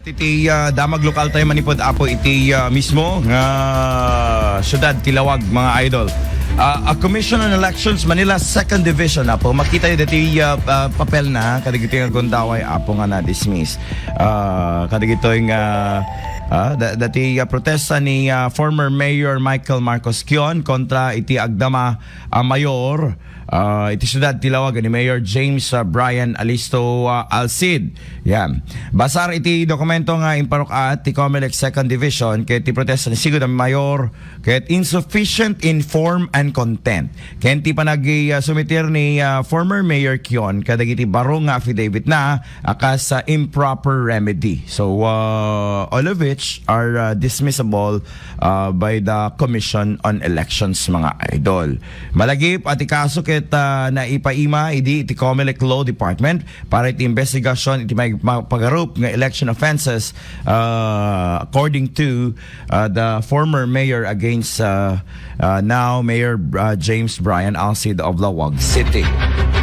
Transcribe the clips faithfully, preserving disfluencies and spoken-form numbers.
Iti ah, damag lokal tayo manipod, Apo, iti ah, mismo nga syudad ti Lawag, mga idol. Ah, a Commission on Elections Manila, Second Division, Apo. Makita yu dati ah, ah, papel na kadagitoy nga gundaway, Apo, nga na-dismiss. Ah, kadagitoy nga ah, da- dati ah, protesta ni ah, former Mayor Michael Marcos Kion kontra iti agdama a mayor ah, iti siudad ti Lawag ni Mayor James ah, Brian Alisto ah, Alcid. Yan. Basar iti dokumento nga imparuk-at ti Comelec Second Division ket ti protesta ni Sigud a Mayor ket insufficient in form and content. Ken ti panagi ah, sumiter ni ah, former Mayor Kion kadagiti baro nga affidavit na a kas ah, improper remedy. So ah, all of which are ah, dismissible ah, by the Commission on Elections, mga idol. Malagip a ti kaso ket ah, naipaima idi iti Comelec Law Department para iti investigasyon iti may ma- pagarup nga election offenses ah, according to ah, the former mayor against ah, ah, now Mayor ah, James Brian Alcid of Lawag City.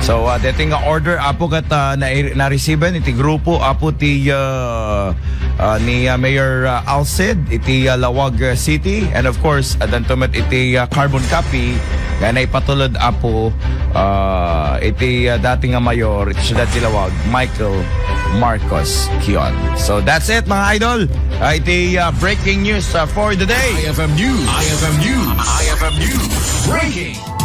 So, uh, dating nga order, Apo, ket uh, na, na-receive iti grupo, Apo, ti uh, uh, ni uh, Mayor uh, Alcid iti uh, Lawag uh, City, and of course, addanto met iti uh, carbon copy nga naipatulod, Apo, uh, iti uh, dating nga mayor iti siudad ti Lawag, Michael Marcos Kion. So that's it, mga idol. Uh, iti uh, breaking news uh, for the day. I F M News. I F M News. I F M News. Breaking.